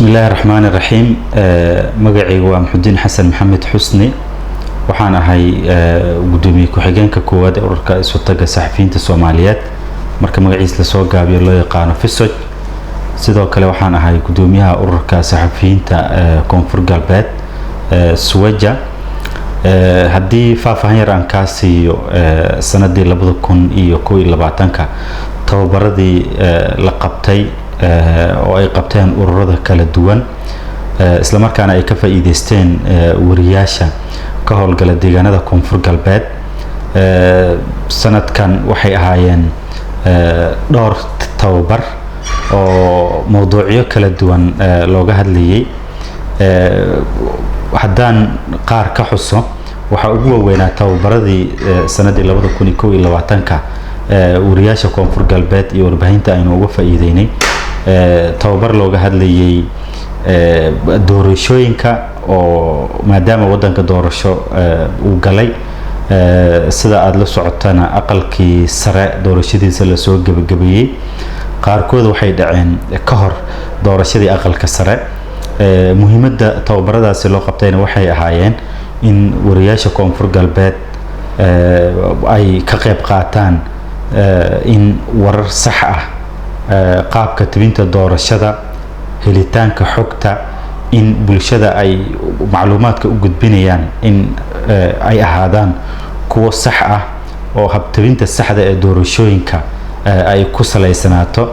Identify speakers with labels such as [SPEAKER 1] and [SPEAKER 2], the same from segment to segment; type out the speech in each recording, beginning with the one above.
[SPEAKER 1] Bismillaahi raxmaani raxiim. Magacaygu waa Maxudiin Xasan Maxamed Xusni. Waxaan ahay gudoomiye ku-xigeenka koowaad ee Ururka Isutaga Saxafiyiinta Soomaaliyeed, marka magaciis lasoo gaabiyo loo yaqaano FISOJ. Sidoo kale waxaan ahay gudoomiyaha Ururka Saxafiyiinta Koonfur Galbeed, SUWAJA. Haddii faahfaahin yar aan kaa siiyo sanadii 2021-ka tababaradii la qabtay oo ay qabteen ururada kala duwan, islamarkaana ay ka faa'iideysteen wariyaasha ka howlgala deegaanada Koonfur Galbeed sanadkan, waxay ahaayeen dhowr tababar oo mowduucyo kala duwan looga hadlayay. Haddaan qaar ka xuso, waxaa ugu waaweynaa tababaradii sanadii 2021-ka wariyaasha Koonfur Galbeed iyo warbaahinta aynu uga faa'iideynay tababar looga hadlayay doorashooyinka, oo maadaama waddanka doorasho uu galay, sida aada la socotana Aqalkii Sare doorashadiisa lasoo gebagabeeyey, qaarkood waxay dhaceen ka hor doorashadii Aqalka Sare. Muhiimadda tababaradaasi loo qabtayna waxay ahaayeen in wariyaasha Koonfur Galbeed ay ka qayb qaataan in warar sax ah, qaabka tebinta doorashada, helitaanka xogta, in bulshada ay macluumaadka u gudbinayaan in ay ahaadaan kuwo sax ah oo habtabinta saxda ee doorashooyinka ay ku saleysanaato.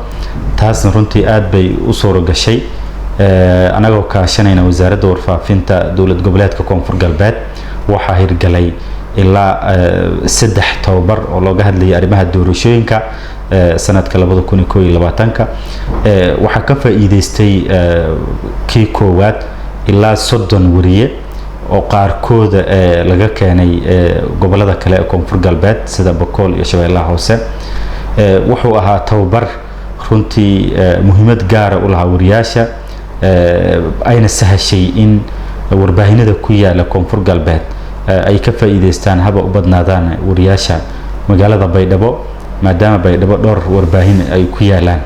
[SPEAKER 1] Taasna runtii aada bay u suura gashay. Anagoo kaashanayna Wasaaradda Warfaafinta Dowlad Goboleedka Koonfur Galbeed, waxaa hirgalay ilaa 3 tababar oo looga hadlayay arrimaha doorashooyinka sanadka 2021-ka. Waxaa ka faa'iideystay kii koowaad ilaa 30 wariye oo qaarkooda laga keenay gobolada kale ee Koonfur Galbeed, sida Bakool iyo Shabeellaha Hoose. Wuxuu ahaa tababar runtii muhiimad gaara u lahaa wariyaasha, ayna sahashay in warbaahinada ku yaala Koonfur Galbeed ay ka faa'iideystaan, haba u badnaadaan wariyaasha magaalada Baydhabo, maadaama Baydhabo dhowr warbaahin ay ku yaalaan.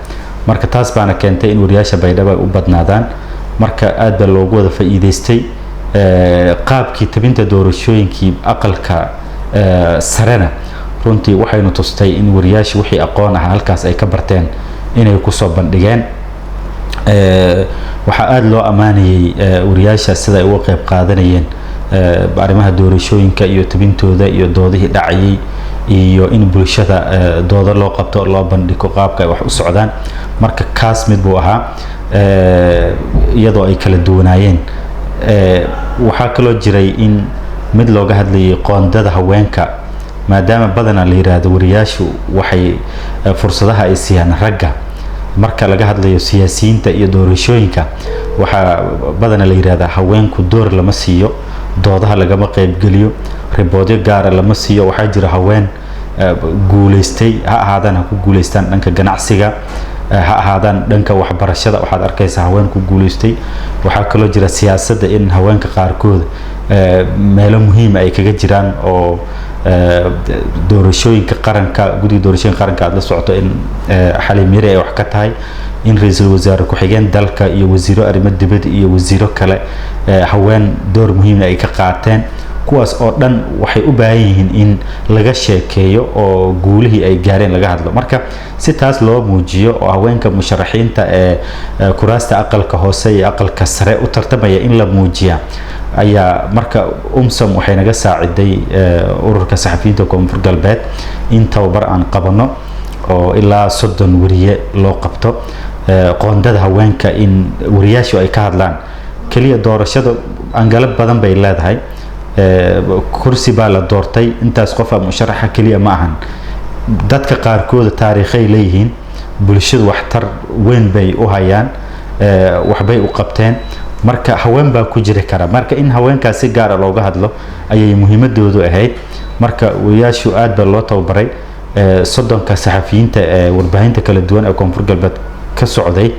[SPEAKER 1] Marka taas baana keentay in wariyaasha Baydhabo ay u badnaadaan. Marka aad baa loogu wada faa'iideystay. Qaabkii tabinta doorashooyinkii Aqalka Sarena runtii waxaynu tustay in wariyaasha wixii aqoon ah halkaas ay ka barteen inay kusoo bandhigeen. Waxaa aada loo ammaanayay wariyaasha sida ay uga qayb qaadanayeen arrimaha doorashooyinka iyo tabintooda iyo doodihii dhacayay, iyo in bulshada doodo loo qabto, loo bandhigo qaabka ay wax u socdaan. Marka kaas mid buu ahaa, iyadoo ay kala duwanaayeen. Waxaa kaloo jiray in mid looga hadlayay qoondada haweenka, maadaama badanaa la yiraahdo wariyaashu waxay fursadaha ay siiyaan ragga. Marka laga hadlayo siyaasiyiinta iyo doorashooyinka, waxaa badanaa la yiraahdaa haweenku door lama siiyo, doodaha lagama qaybgeliyo, riboodyo gaara lama siiyo. Waxaa jira haween guuleystay, ha ahaadaan, ha ku guuleystaan dhanka ganacsiga, ha ahaadaan dhanka waxbarashada, waxaad arkaysaa haween ku guuleystay. Waxaa kaloo jira siyaasadda in haweenka qaarkood meelo muhiima ay kaga jiraan, oo doorashooyinka qaranka, Guddiga Doorashooyinka Qaranka aada la socoto in Xaliim Yari ay wax ka tahay, in ra-iisul wasaare ku-xigeen dalka iyo wasiiro arrimo dibad iyo wasiiro kale haween door muhiimna ay ka qaateen. Kuwaas oo dhan waxay u baahan yihiin in laga sheekeeyo oo guulihii ay gaareen laga hadlo. Marka si taas loo muujiyo oo haweenka musharaxiinta ee kuraasta Aqalka Hoose iyo Aqalka Sare u tartamaya in la muujiya ayaa, marka UMSOM waxay naga saaciday, Ururka Saxafiyiinta Koonfur Galbeed, in tababar aan qabano oo ilaa 30 wariye loo qabto qoondada haweenka, in wariyaashu ay ka hadlaan. Keliya doorashada angalo badan bay leedahay. Kursi baa la doortay, intaas qofa musharaxa keliya ma ahan. Dadka qaarkooda taariikhay leeyihiin, bulshadu waxtar weyn bay u hayaan, waxbay u qabteen. Marka haween baa ku jiri kara, marka in haweenkaas si gaara looga hadlo ayay muhiimadoodu ahayd. Marka wariyaashu aad baa loo tababaray. 30-ka saxafiyiinta ee warbaahinta kala duwan ee Koonfur Galbeed ka socday,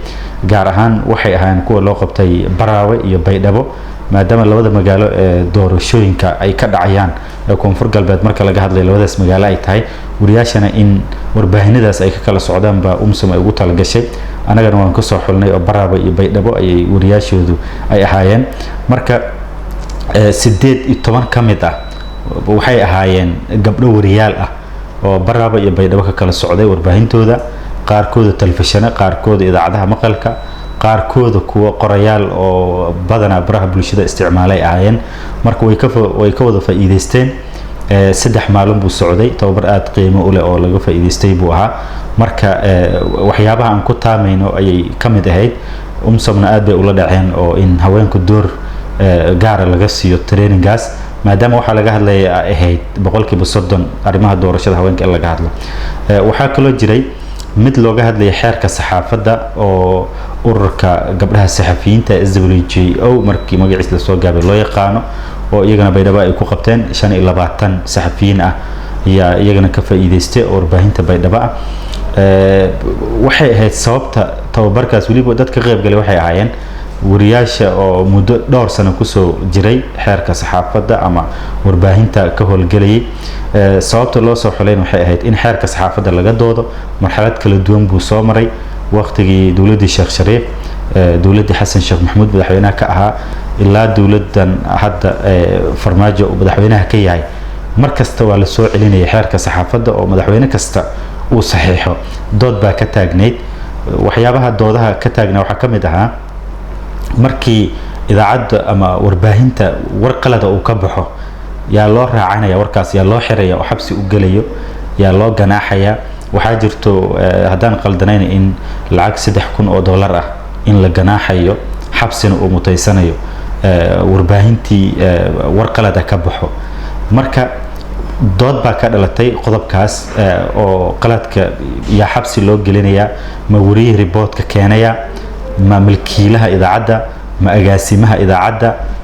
[SPEAKER 1] gaar ahaan waxay ahaayeen kuwa loo qabtay Baraawe iyo Baydhabo. Maadaama labada magaalo ee doorashooyinka ay ka dhacayaan ee Koonfur Galbeed marka laga hadlayo labadaas magaalo ay tahay, wariyaashana in warbaahinadaas ay ka kala socdaan baa UMSOM ay ugu talagashay. Annagana waan kasoo xulnay oo Baraaba iyo Baydhabo ayay wariyaashoodu ay ahaayeen. Marka 18 ka mid ah waxay ahaayeen gabdho wariyaal ah oo Baraaba iyo Baydhabo ka kala socday warbaahintooda, qaarkooda telefishano, qaarkooda idaacadaha maqalka, qaarkooda kuwa qorayaal oo badanaa baraha bulshada isticmaalay ahaayeen. Marka way ka wada faa'iideysteen. 3 maalin buu socday. Tababar aada qiimo u leh oo laga faa'iideystay buu ahaa. Marka waxyaabaha aan ku taamayno ayay ka mid ahayd. UMSOMna aad bay ula dhaceen oo in haweenku door gaara laga siiyo trainingaas, maadaama waxaa laga hadlaya ay ahayd 30% arrimaha doorashada haweenka in laga hadlo. Waxaa kaloo jiray mid looga hadlaya xeerka saxaafadda oo ururka gabdhaha saxafiyiinta SWJO markii magaciis lasoo gaabay loo yaqaano, oo iyagana Baydhabo ay ku qabteen. 25 saxafiyiin ah ayaa iyagana ka faa'iideystay oo warbaahinta Baydhabo ah. Waxay ahayd sababta tababarkaas weliba dad ka qayb galay waxay ahaayeen wariyaasha oo muddo dhowr sano kusoo jiray xeerka saxaafadda ama warbaahinta ka howlgelayay. Sababta loo soo xuleyn waxay ahayd in xeerka saxaafadda laga doodo. Marxalad kala duwan buu soo maray: waqtigii dowladdii Sheekh Shariif, dowladdii Xasan Sheekh Maxamuud madaxweynaha ka ahaa, ilaa dowladdan hadda Farmaajo uu madaxweynaha ka yahay. Mar kasta waa la soo celinaya xeerka saxaafadda oo madaxweyne kasta uu saxiixo. Dood baa ka taagnayd. Waxyaabaha doodaha ka taagnaa waxaa ka mid ahaa markii idaacadda ama warbaahinta war qalada uu ka baxo, yaa loo raacanaya warkaas? Yaa loo xiraya oo xabsi u gelayo? Yaa loo ganaaxaya? Waxaa jirto, haddaan qaldanayn, in lacag $3000 ah in la ganaaxayo, xabsina uu mutaysanayo warbaahintii war qalada ka baxo. Marka dood baa ka dhalatay qodobkaas oo qaladka yaa xabsi loo gelinayaa? Ma wariyihii reportka keenaya? Ma milkiilaha idaacadda? Ma agaasimaha idaacadda?